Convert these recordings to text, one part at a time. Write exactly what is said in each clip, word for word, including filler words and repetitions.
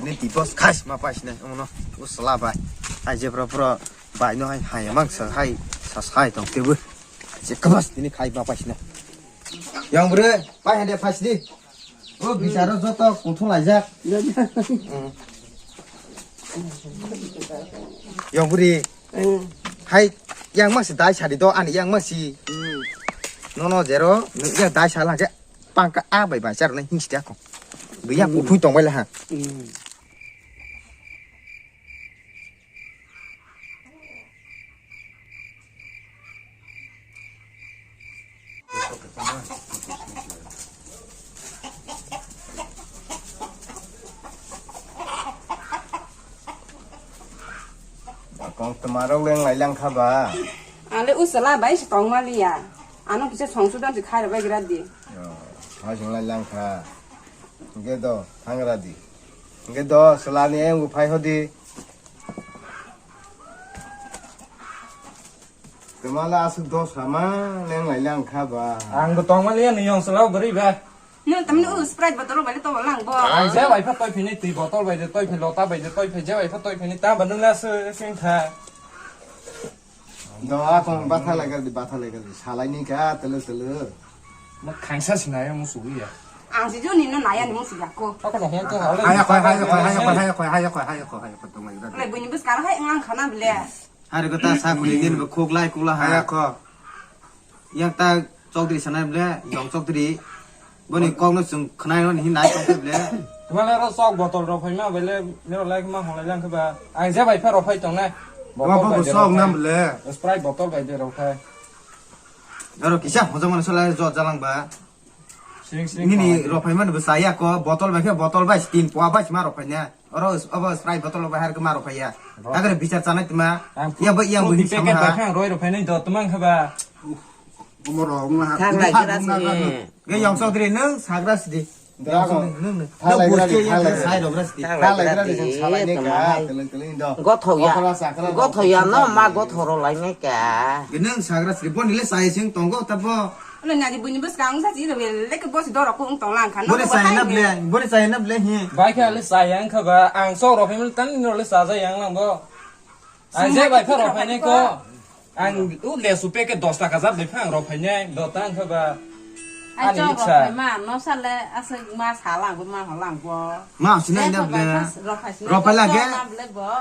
Ni tipos khas ma paisne, omono, usla bai. Hai jebra pura bai no hai, hai mang sa hai, sa sai tong tebu. Je kabas tini khai ma paisne. Yang bre, pai hande phasdi. O bisaro joto kuthung laijak. Yang bri, hai, yang masi dai sadi do, ani yang masi. Nono jero, yang dai sala je. Pangka a bai bai char nai hing sia ko. Gaya kuthung tong bai la ha. Kong tma rok leng lai lang kha ba? Ale usala bai se tong ma liya. Ano kisa songsu dan se khai bai gra di. Hai sing lai lang kha. Ge do, thang ra di. Ge do, sela ni em phai ho di. Kemala asuk dos lama leng lai lang kha ba. Ang bo tong ma liya ni yong sela bari ba. Nwng tamni u Sprite bottle bai to lang bo. Ang je bai pha toi phini twi bottle bai de toi phi lota bai de toi phi je bai pha toi phini ta ba nwng la se sing tha. Do a kong batha lai gal di batha lai gal di salai ni ka tele tele. Ma khangsa sinaya mo sugiya. Ang si juni no naya ni mo sugiya ko. Haya koi haya koi haya koi haya koi haya koi haya koi haya koi tong lai gal. Le buni bus kar hai ngang khana bile. Hari kota sa kuli din be khok lai kula ha. Haya ko. Yang ta chokdri sanai bile yong chokdri. Boni kok no chwng khwnai no hin nai tong khe ble. Tuma le ro sok botol rok phai ma ble, le ro lai ma hong lai lang khe ba. Ang je bai pha rok phai tong nai. Tuma bo sok nam ble. Sprite botol bai de rok phai. Aro kisa hojong mano sala jot jalang ba. Sring sring. Nini rok phai mano bo saya ko botol bai khe botol bai tin pua bai ma rok phai ne. Oro obo Sprite botol bai har khe ma rok phai ya. Agre bichar chanai tuma. Yang bo yang bo hin packet sama. Bai khe ang roi rok phai nai do tuma khe ba. Omo rok wngna ha. Thang lai gra sini. Ge yong chokdri nwng sagra sidi. Dragon. Nwng nwng. Thang lai gra di, thang lai gra di. Sai rok gra sidi. Thang lai gra di, salai ne ka, twlwng twlwng do. Gothok ya. Okra sakra do. Gothok ya no ma gothok ro lai ne ka. Ge nwng sagra sidi. Boni le sai sing tongo tabo. Ano nadi buni bus kang sa si le ke bos do rok ung tong lang khan. Boni sai na ble, boni sai na ble hi. Bai kha le sai yang kha ba ang sok rok phai tan no le sa ja yang lang bo. Ang je bai pha rok phai ne ko. Ang u lesu packet dos taka jat bai phang rok phai nai, do tang kha ba. Ai ani chok rok iksa. Phai ma, no sale aswk ma salang bo, ma holang bo. Ma sinai da ble. Rok phai sinai. Rok phai lage. Chok ma ble bo.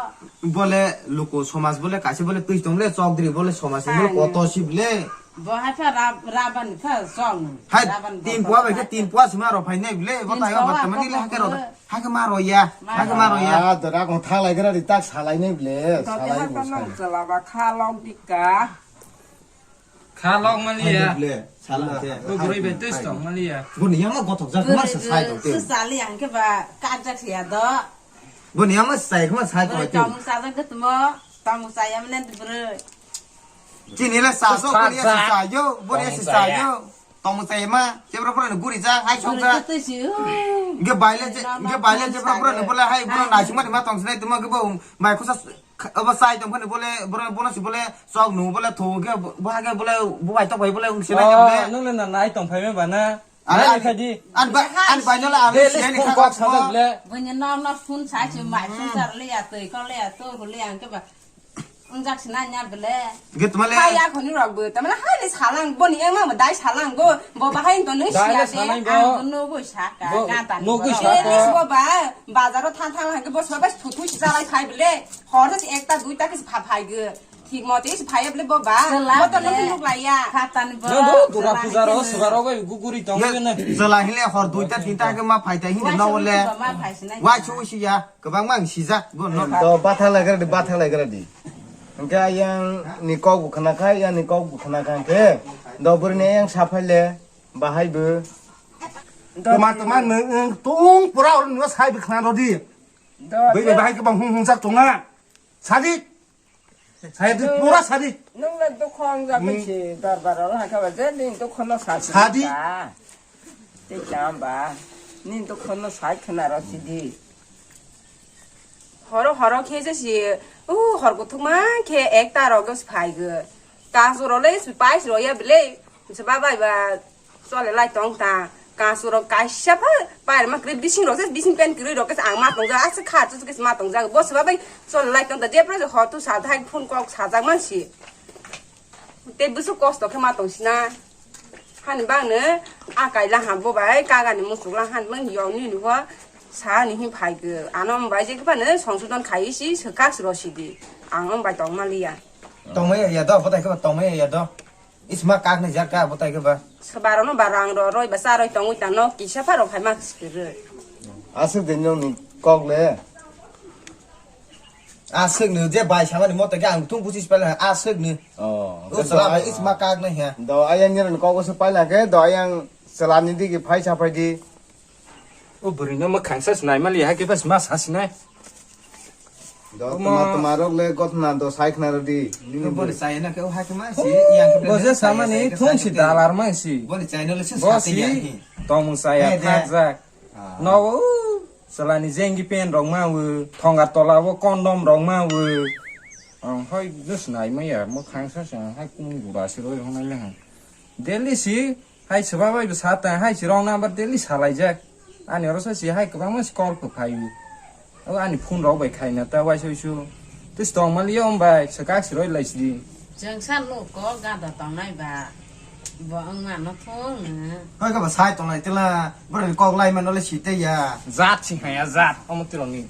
Bole luku somaj bole kaisa bole twi tong le chokdri bole somaj bole koto si ble. Bo hai pha rab-, raban pha song. Hai raban tin bo pua bai khe tin pua sima rok phai nai ble. Bo tin tai pua ba tamani le hake rok. Hake ma roya. Hake ma roya. Ah, dora kong thalai gra di tak salai ne ble. Salai bo salai. Chala ba kha lok dika. Kha lok ma liya. Ble, salai te. Bo buri be tes tong ma liya. Bo ni yang gothok jak ma sa sai to te. Su sali ang ke ba ka jak ya do. Bo ni yang ma sai ma sai to te. Tong sa jak ke tumo. Tong sa ya mene buri. Chini le sa so ko ya sa yo. Bo ya sa yo. Tong mung chai ma, jebra pura ni guri jak, hai song jak. Guri twi si, ui. Ge baile je, ge baile jebra pura ni bole hai bura nai sima ni ma tong sinai tuma ge bo mai khusa aba sai tong phani bole bura bono si bole sok nu bole thu ge bo ha ge bole bo hai tok bai bole ung sinai ge bole. Nung le na nai tong phai me ba na. Ani, ani, ani ba, ani ba nyola ani sinai ni kha kok sa bole. Bini no no phun sa si mai phun sar le ya twi ko le ya to le ya ke ba. Unjak sina nya bele. Ge tuma le. Hai ya khoni rok bo. Tamana hai ni salang bo ni ema mo dai salang go. Bo bahai to nung sia de. Ang to no bo saka. Bo, gata ni no bo bo saka. Ni bo ba. Bazar o thang thang hai bo so ba thu thu si jalai phai bele. Hor si ekta duita ke pha phai ge. Thik mo te si phai bele bo ba. Bo to nung nuk lai ya. Kata ni bo. No bo dura puja ro seba ro go guguri tong ne. Jala hile hor duita tinta ke ma phai ta hin no le. Wa chu si ya. Kwbangma ang sijak bo no. Do bathak lai gra di, bathak lai gra di. Hwnkhe ayang ni kok bo khna kha, yang ni kok bo khna kha hwnkhe do bwrwi ni ayang sa phai le bahai bo. Tuma tuma nwng tung pura oro nw sai bo khna rw di. Bai bai bahai kwbang hung hung jak tonga. Sadi. Sadi pura sadi. Nwng le dukho wng jak bai se dorbar oro hakha ba je nini dukho no sa sadi. Tei cham ba nini dukho no sai khna rw sidi. Horo horo khe je si, uh, hor kuthukma khe ekta rok se phai go. Kasuro le si pais ro ya bile, se ba bai ba chole lai tong ta. Kasu rok kaisa pha, pair ma kwrwi bising rok se, bising pen kwrwi rok se ang ma tongja, ase kha chu kis ma tongja, bo seba bai chol lai tong ta, je pro ho tu sa thai phone kok sa jak man si. Te busu kosto khe ma tong sina. Hani bang ne a kai la ha bo bai ka ga ni musuk la han bang yo ni ni ho sa ni hi phai ge. Ano bai je khe ba ne songsodon khai si, se kak ro si di. Ang bai tong ma liya. Tongmaya ya do, botai khe ba tongmaya ya do. Isma kak ni jak ka botai khe ba. Sebaro no ba rang ro roi ba sa roi tongwi ta no kisa pha rok hai ma sikir. Aswk de nong ni kok le. Aswk ni je bai samani moto ke ang thung busis pala aswk ni. Oh, o ke sala do isma kak ni he. Do ayang ni kok se pala ke do ayang selani di ki phai sa phai di. O bwrwino mwkhang sa sinai mali, hai khe bas ma sa sinai. Do omo tuma, tuma rok le gotna do sai khna rodi. Nini bori bori. Sai na khe o hai khe ma si, yang khe bo je sai, samani sai khe thung sai si khe dalar ma si. Bori sai no le se bo sa si te ya hi. Tong sai ya. He de. Thak jak. Ah. No o, salani jengi pen rok ma o, thongar tola o kondom rok ma o. Ang hoi just nai ma ya, mwkhang sa sa hai kung gura si roi hong nai le ha. Delhi si, hai swba bai bwsa ta, hai si wrong number daily salaijak. Ani oro sa si hai kwbangma si call pho phaio. O ani phone rok bai khaina ta waisa waisa. Tis tong mali om bai, swkak si roi lai sidi. Chwng sa nuk ko gada tongnai ba. Bo wng mano thung nw. Hai ka ba sai tongnai tela, bwrwi kok lai mano le si te ya. Jat si haya jat, omo tiro ni.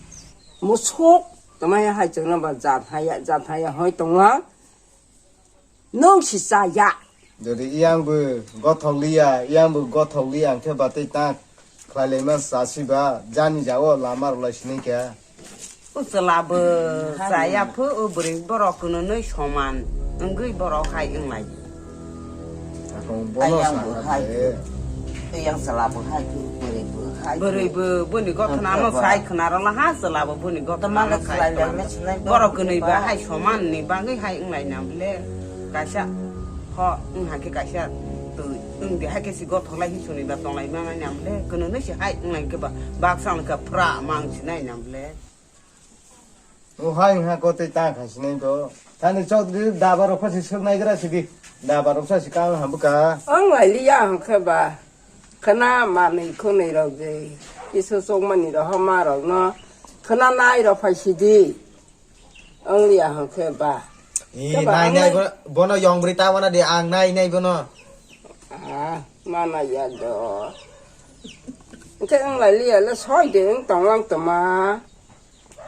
Musuk, tama ya hai chwng no ba jat haya, jat haya hoi tongo. Nwng si cha ya. Jodi iyang bo gothok liya, iyang bo gothok liya, hwnkhe batwi ta khlai laima cha si ba, jani jao lama rw lai sini khe. O chwla bo cha ya pho, o bwrwi borok kwnwi soman wngwi borok hai wng lai. Ako bono ayang sa bo ka hai. Bo. Yang sela bo hai, bwrwi bo hai. Bwrwi bo boni gothona no sai khna rw la ha, sela bo boni gothona no sai khna. Borok kwnwi ba hai soman ni bangwi hai wng lai na bole. Kaisa ho wng ha khe kaisa twi wng di hai khe si gothok lai hi suni ba tong lai ma nai na bole. Kwnwi no si hai wng lai khe ba baksa wng khe phra mang si nai na bole. O hai wngkha kotwi ta kha sinai to. Thani chokdri daba rok pha si swngnai gra sidi. Daba rok sa si kang ha bwkha. Ang lai liya hwnkhe ba. Khwna manwi khwnwi rok je. Kisu chokmani rok hama rok no. Khwna nai rok phai sidi. Ang liya hwnkhe ba. Ni khe ba nai ang nai lai bo-, bono yong bwrwi ta wana di ang nai nai bono. Ah, mana ya do. Hwnkhe ang lai liya le soi de ang tong lang toma.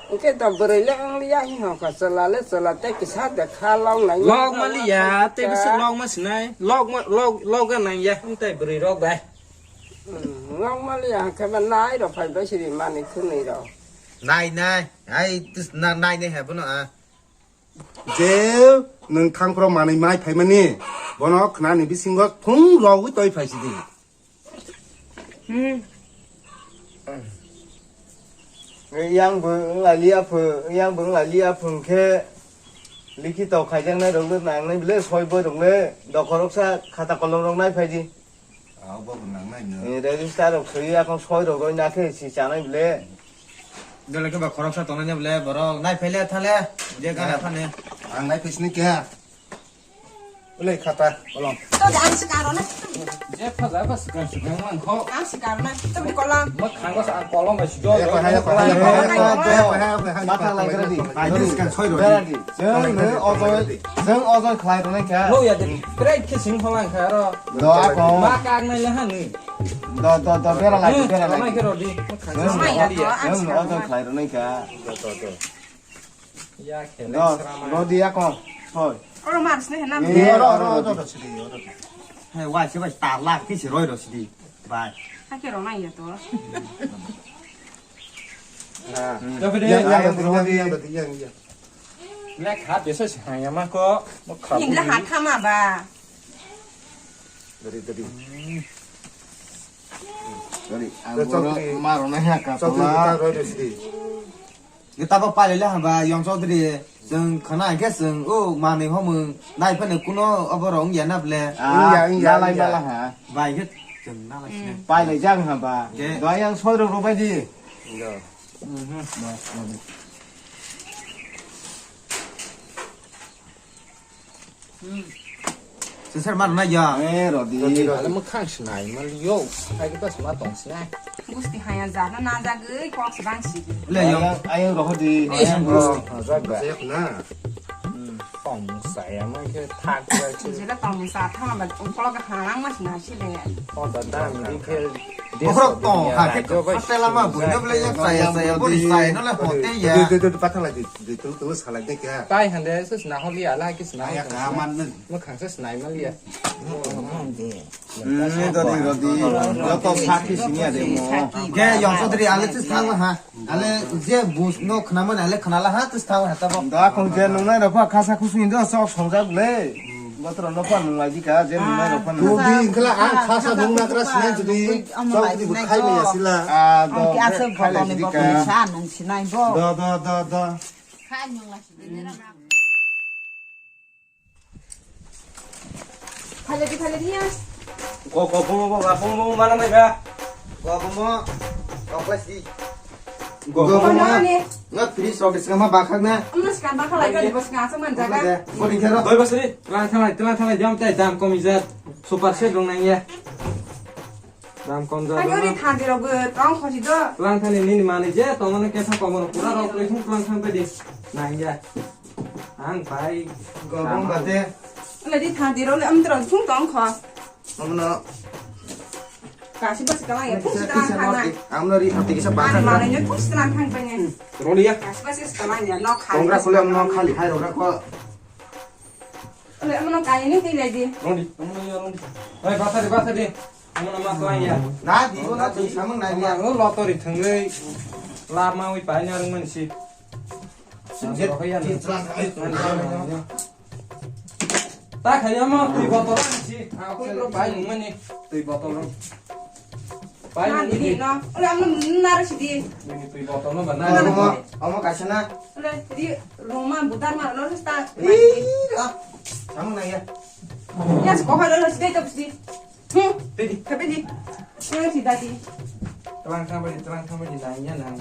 Hwnkhe to bwrwi le wng liya hi hwnkha, chwla le chwla tei kisa de kha lok nai. Lok ma liya, tei bwswk lok ma sinai. Lok ma, lok, lok ga nang ya, wng tai bwrwi rok bai. Hmm, lok ma liya hwnkhe ba nai rok phai bai siri manwi khwnwi rok. Nai, nai, ai, tis-, na-, nai, nai hai bono, ah. Je nwng thangphro manwi mai phaimani, bono khnani bisingo thung rogwi toi phai sidi. Hmm. Yang bo wng lai liya pho, yang bo wng lai liya pho hwnkhe likhi to khaijaknai rok le nangnai bile soi boi rok le dokhorok sa khata kolom rok nai phai di. Ah, bo bo nangnai no. Ni register rok soi akon soi rok roi na khe si chanai bile. Dole khe ba khoroksa tongnai bile borok nai phai le thale je gana thane. Ang nai phisni khe. Ulai khata kolom. To da ang sikaro na. Je phaja ba sikang sikang mang kho. Ang sikaro na. To bi kolam. Mo khango sa ang kolom ba si jo. Matha lai kra di. Bai di sikang soi ro. Bera di. Jeng ne ojoi, jeng ojoi khlai ro nai kha. No ya de. Krai khe sing phalang kha ro. Do ako. Ma kak nai le han ni. Do, do, do, bera lai, bera lai. Mai khe ro di. Jeng ne ojoi khlai ro nai kha. Do, do, do. Ya khe. Do, ro di ako. Hoi. Oro mar sne na. Ni oro, oro, oro, oro sidi, oro. He, wai se bai ta lak ki se roi ro sidi. Bai. Ha khe ro nai ya to. Yang, yang, yang, yang, yang. Lekha besa se hang ya ma ko. Mo kha. Ning le ha kha ma ba. Dari, dari. Dari, ang oro maro na ha ka. Chokri ta roi ro sidi. Gita bo pailai le hamba Yong Chaudhary, chwng khana hwnkhe chwng o manwi homung nai phano kuno oborok wngya na ble. Ah, wngya, wngya, nalai wngya. Mala ha. Bai khe chwng nalai sini. Pailai jang hamba. Khe. Doi yang soi rok rok bai di. Wngya. Mhm. Hmm. Sir, mar na ya. Eh, Rodi. Rodi, Rodi. Ala mwkhang sinai, mal yo. Hai kita semua tong sinai. Gusti haya jana na jagwi kok sedang si. Le yo. Ayang, ayang rohodi. Eh, ayang rohodi. Jagba. Jek na. Hmm, tong saya mah ke thak. Jela tong sa thang ba, ukolo ka halang mas na si le. Oh, da da, mi ke. Bohrok tong ha ke, hotel ama buino bole ya, saya, saya, bori saya, no le hotel ya. Tu, tu, tu, patang lagi. Di tu, tu, salai de kya? Tai hande, sus na holi ala, kis na holi. Ayah, kaman nih. Mwkhang se sinai mal ya. Hmm, Rodi, Rodi. Joto sakhi sini ade mo. Ge, Yong Chaudhary, ale tis thang ha. Ale je bus no khnaman ale khnala ha, tis thang ha tabo. Da khong je nungnai rokha khasa khusui do sok songjak le. Botro no phan nunglai dika, je nungnai rokha. Tu di khla ang khasa nungna kra sinai jodi. Sok di bu khai maya sila. Ah, do. Ang ki asa khai botol ni dika. Botol ni sa nung sinai bo. Do, do, do, do. Khai nung la sinai. Phaledi, phaledi ya. Go, go, bomo, bomo, bomo, bomo, mana mai ba? Go, bomo. Go, plastic. Go, go, bomo. Mana ni? Nga fridge rok sing ma bakha na. Amno sing bakha lai, kali bos nga asam man jaga. Go, di khero. Doi bosri, tlang thalai, tlang thalai, jam tai, dam komi jat. Super set rong nang ya. Dam kom jat. Ayo, di thandi rok, tong khosi do. Tlang thani nini mani je, tong ne kesa komo pura rok, tlang thang pe di. Nang ya. Ang pai. Gobong bate. Le di thang di ro le am tro thung tong kho. Amno. Kasi bas kala ya thung sitang thang na. Amno ri thang di kisa bas. Mane nyo thung sitang thang pe ne. Roli ya. Kasi bas kala ya no khai. Tongra kule amno khali hai rora ko. Le amno kai ni ti le di. Roli. Amno ya roli. Hai basa di basa di. Amno ma kala ya. Na di ko na di samang na ya. Lo tori thang le. La ma wi pai na rung man si. Ta khayo mo twi botol ani si. Ako pro pai nung mani twi botol no. Pai nung mani. No. Ole amno nara sidi. Nini twi botol no ba na. Omo, omo kaisa na. Ole di roma budar ma no sta. Ih, ah. Samang na ya. Ya ko ha lo sidi to sidi. Hmm. Tedi. Tapi di. Nang sida di. Terang sama di, terang sama di nanya nang.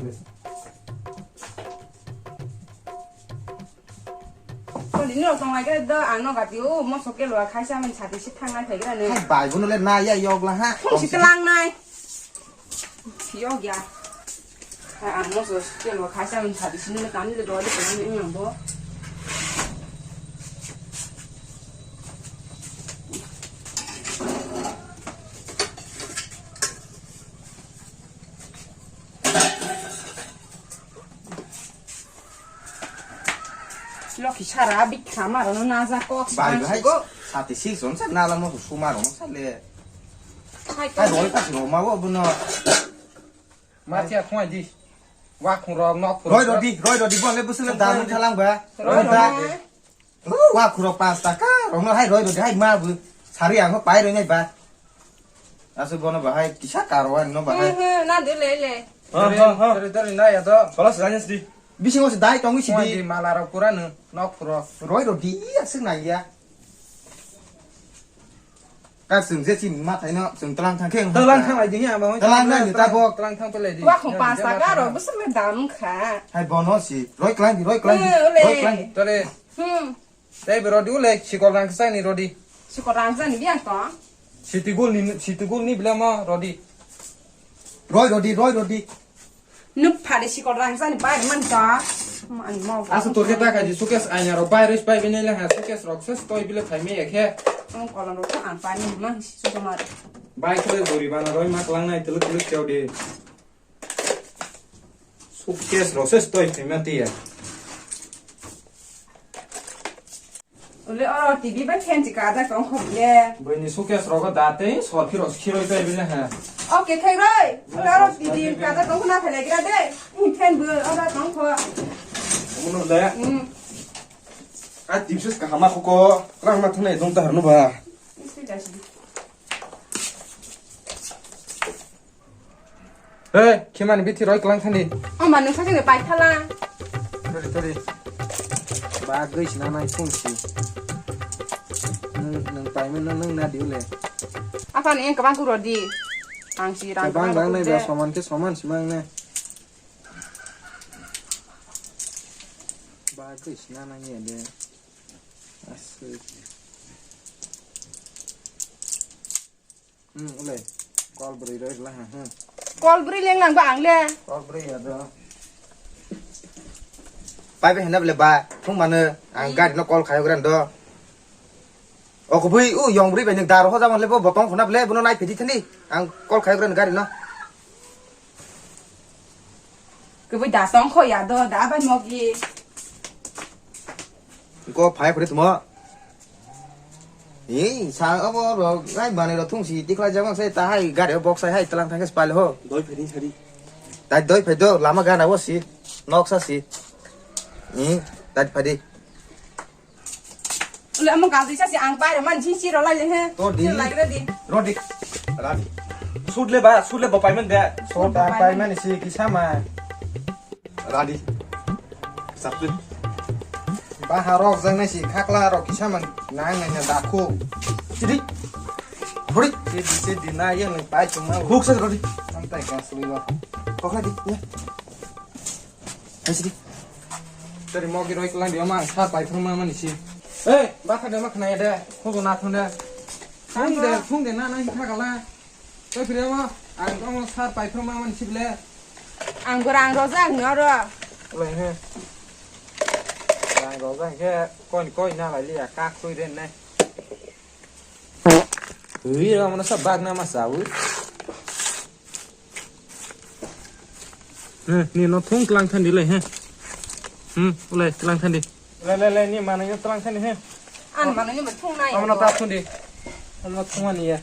Kondini rok tong lai khe do ang no gati o moso ke lua khaisa min sati si thang nai phai gra ne. Hai bai bono le na ya yok la ha. Thung si tlang nai. Yok ya. Hai ang moso ke lua khaisa min sati si ne kam le do de ko ni ang bo. Loki sara bikha maro no naja kok. Bai, bai. Sati six on sa nala mo suma ro sa le. Hai, hai, roi ka si roma bo buno. Ma tia khoi di. Wa khung rok nok khung. Roi rodi, roi rodi bo le busu le da mun thalang ba. Roi rodi. Wa khurok pas taka, rong no hai roi roi hai ma bu. Sari ang pai roi nai ba. Asu bono ba hai kisa karo ang no ba hai. He, he, na de le le. Ha, ha, ha. Tori, tori, na ya to. Kolas ranyes di. Bising os dai tong si di. Di mala rok pura no, nok khurok. Roi rodi asu na ya. Ka chwng je chini ma thaino chwng tlang thang khe. Tlang thang lai di ya, ma. Tlang nai ni ta bo. Tlang thang pelai di. Wa khong pas taka ro, bwswk le dam kha. Hai bono si, roi klang di, roi klang di, eh, ole. Roi klang di. Tole. Hmm. Tei be rodi ule, sikol rang sa ni rodi. Sikol rang sa ni biang to. Sitigul ni, sitigul ni bela ma rodi. Roi rodi, roi rodi. Nuk phari sikol rang sa ni bai man to. Man mo. Asa to khe ta kha di suitcase aina ro bai res bai bini le ha suitcase rok se toi bile phai me ya khe. Ang kolon ro ang pai ni mang si so mar. Bai khle gori bana roi ma klang nai tuluk tuluk chau di. Suitcase rok se toi phai ma ti ya. Ole oro T V bai fan si kajak tong kho bile. Bini suitcase rogo da tei sorphi rok khiroi pai bile ha. Oke thai roi. Ole oro T V kajak tong na phele gira de. Fan bo oro tong kho. Uno le. Hmm. A T V sus kahama kho ko. Rang ma thunai dong ta harno ba. Isi da si. He, khimani bithi roi klang thani. O ma nung sakhe bai thala. Sorry, sorry. Ba gwi sina nai phung si. Nung, nung pai men nung, nung na diu le. Apa ni yang kebang kuro di. Ang si rang kebang bang nai ba soman ke soman si mang ne. Ba gwi sina nai ye de. Aswk. Hmm, ule. Call bwrwi roi la ha. Hmm. Call bwrwi leng nang ba ang le. Call bwrwi ya do. Pai be hena bele ba, thung mano ang gari no call khayo gran do. O kubui u yong bwrwi bai ning daro hoja man le bo botong khuna bele bono nai phidi thani. Ang call khayo gran gari no. Kubui da song kho ya do, da bai mogi. Ko phai phri tumo. Ei, sa abo ro gai bani ro thung si tikla jamang sai ta hai gari box sai hai talang thang spal ho. Doi phai ni sari. Tai doi phai do lama gana wo si. Nok sa si. Ei, tai phai di. Ule amo gajui sa si ang pai man jin si ro lai le he. To di. Lai re di. Rodi. Radi. Sut le ba, sut le bo payment de. Sut ang payment si kisa ma. Radi. Sapit. Baha rok jang nai si khakla rok kisa man nang nai na dakhu. Sidi. Hori. Sidi sidi na yang pai chung na. Huk sa rodi. Sampai ka sui ba. Kokla di. Ya. Hai sidi. Tari mogi roi klang dia ma sar pai phung ma mani si. Eh, ba kha de ma khna ya de. Ko na thung de. Thung de, thung de na na kha kala. Toi phire ma ang ko sar pai phung ma mani si ble. Ang go rang ro jang no ro. Lai he. Rang ro jang ke kon koi na lai li ya ka khui den ne. Ui, ra mana sa bag na ma sa u. He, ni no thung tlang than di le he. Hmm, ulai tlang than di. Le le le ni mana yo tlang than di he. An mana yo thung na ya. Amana ta thung di. Amana thung ani ya.